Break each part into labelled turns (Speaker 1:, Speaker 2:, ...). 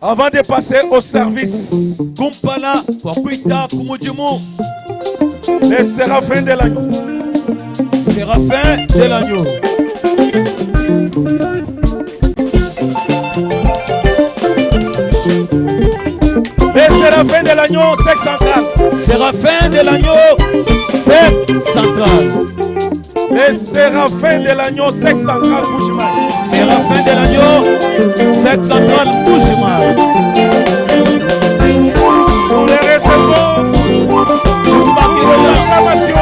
Speaker 1: Avant de passer au service,
Speaker 2: Kumpala kua kuita ku mudimu.
Speaker 1: Les séraphins de l'agneau.
Speaker 2: Séraphin de l'agneau.
Speaker 1: Les séraphins de l'agneau, sexe central.
Speaker 2: Séraphin de l'agneau, sexe central.
Speaker 1: Les séraphins de l'agneau, sexe central, Mbujimayi.
Speaker 2: Séraphin de l'agneau, sexe central, Mbujimayi.
Speaker 1: Nous les recevons. Acclamation.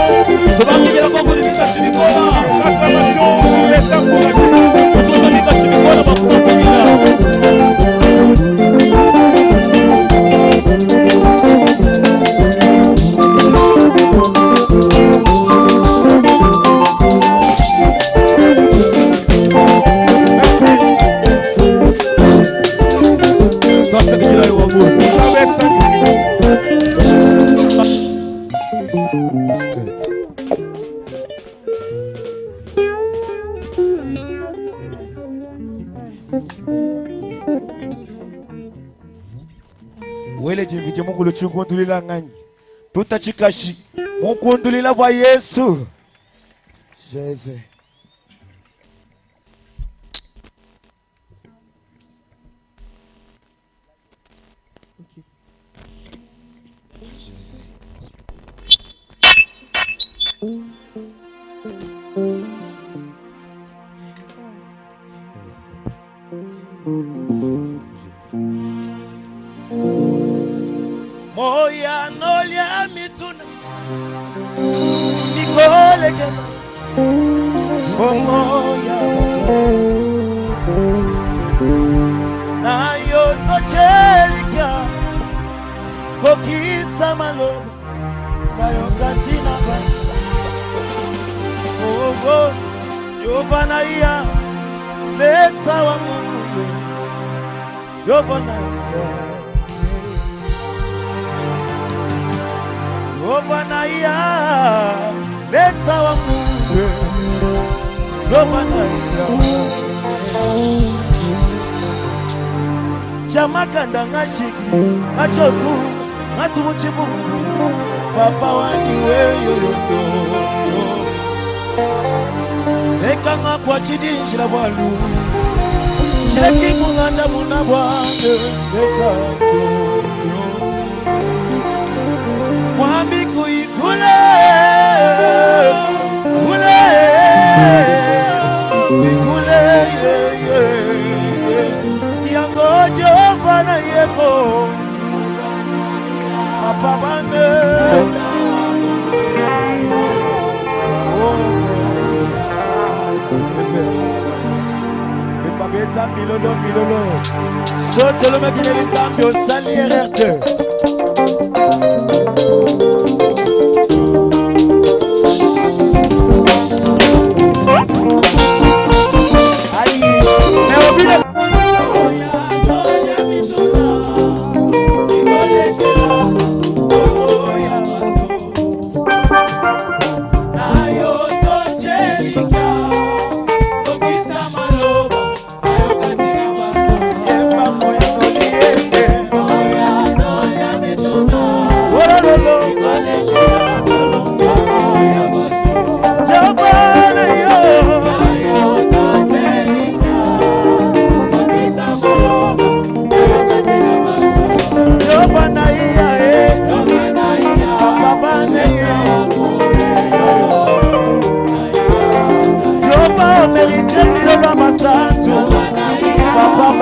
Speaker 1: Acclamation pour les encourager.
Speaker 3: Wele jimvije mukulu chikundulila nganyi tuta chikashi mukundulila bwa Yesu Jeze. Moya nolya mituna nikolekela bongo ya bato na yo tocelika kokisa maloba nayoka ntina ba ogo yova na iya lesa wa Mungu yova na iya yova na iya lesa wa Mungu yova na iya chamakanda ngashiki ngachoku ngatumuchibu papa wani weyoyoyo sekanga kwa chidinjila bwalu chileki munganda muna bwange esa mwambi kuikule kule ikule yango Jehova na yeko papa bane Beta milolo milolo sotolo mekele nzambe osali erreur te. Aïe, mais au but de Papa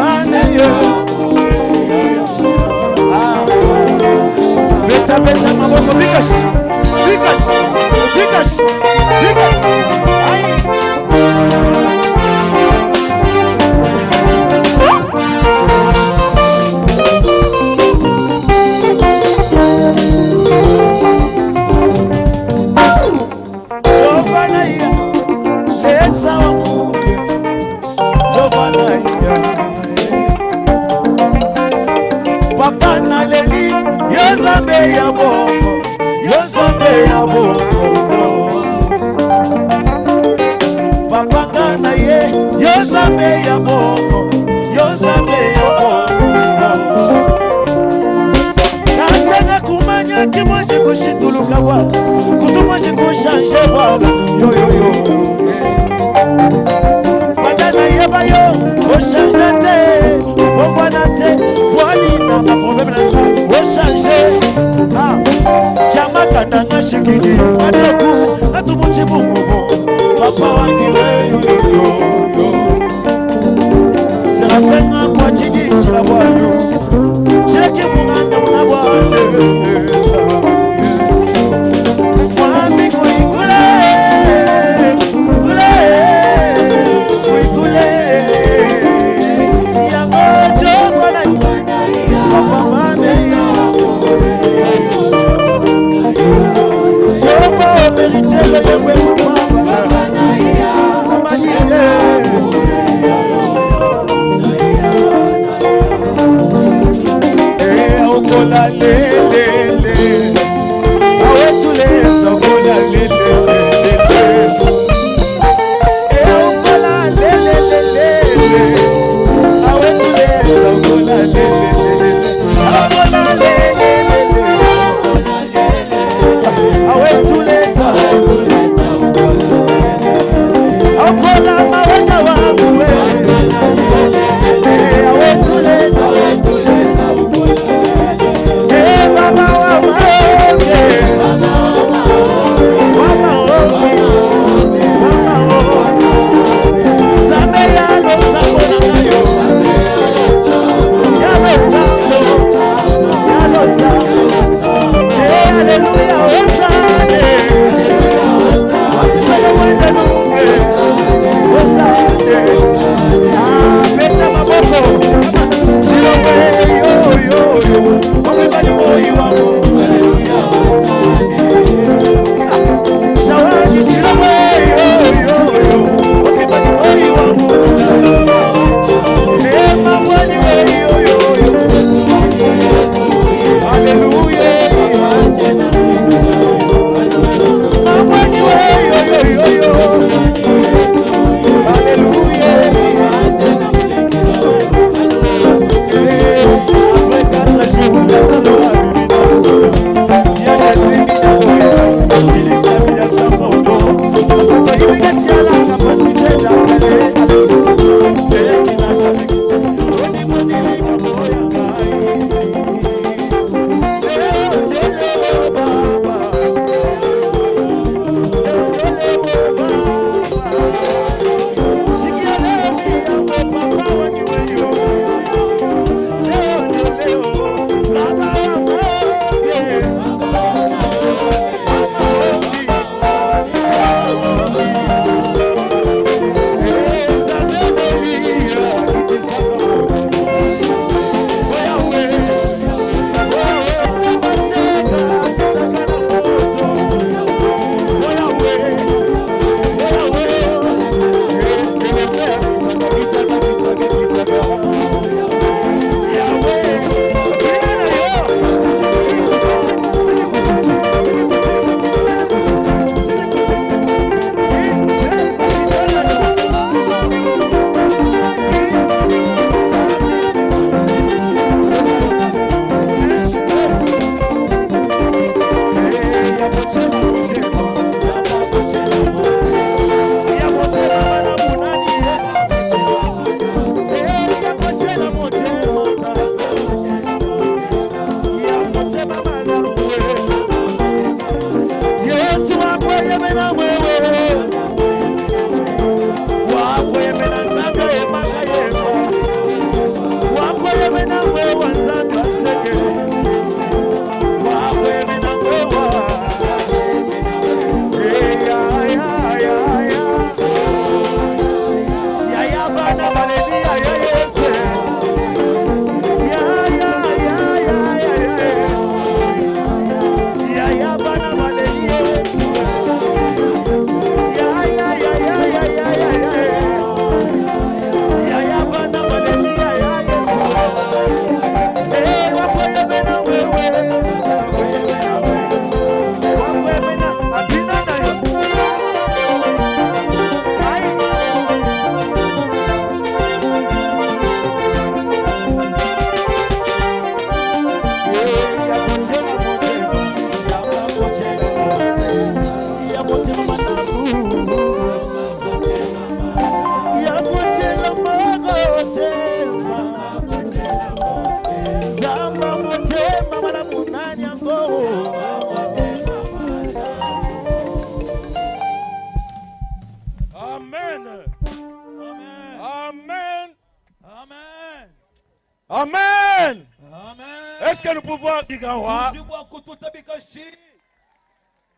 Speaker 1: Amen.
Speaker 2: Amen.
Speaker 1: Est-ce que nous pouvons dire grand roi?
Speaker 2: Tudi bua kututa bikashi.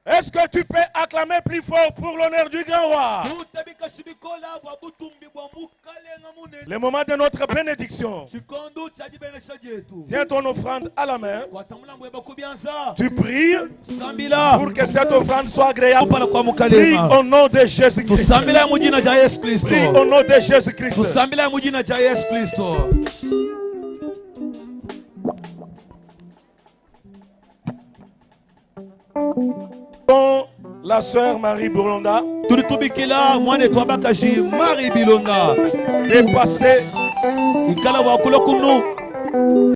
Speaker 1: Est-ce que tu peux acclamer plus fort pour l'honneur du grand roi?
Speaker 2: Tuta bikashi bikola bua butumbi bua mukalenga munene.
Speaker 1: Le moment de notre bénédiction.
Speaker 2: Tshikondu tshia dibenesha dietu.
Speaker 1: Tiens ton offrande à la main.
Speaker 2: Kuata mulambu weba ku bianza.
Speaker 1: Tu pries
Speaker 2: Sambila.
Speaker 1: pour que cette offrande soit agréable.
Speaker 2: Kumpala kua
Speaker 1: Prie
Speaker 2: mukalenga.
Speaker 1: au nom de Jésus-Christ.
Speaker 2: Tusambila mu dina dia Yesu Kristo.
Speaker 1: Prie au nom de Jésus-Christ.
Speaker 2: Tusambila mu dina dia Yesu Kristo.
Speaker 1: Bon, la sœur Marie Bourlonda
Speaker 2: Tudi tubikila muanetu wa bakaji Marie Bilonda.
Speaker 1: de passer
Speaker 2: Ikala wa kula kunu.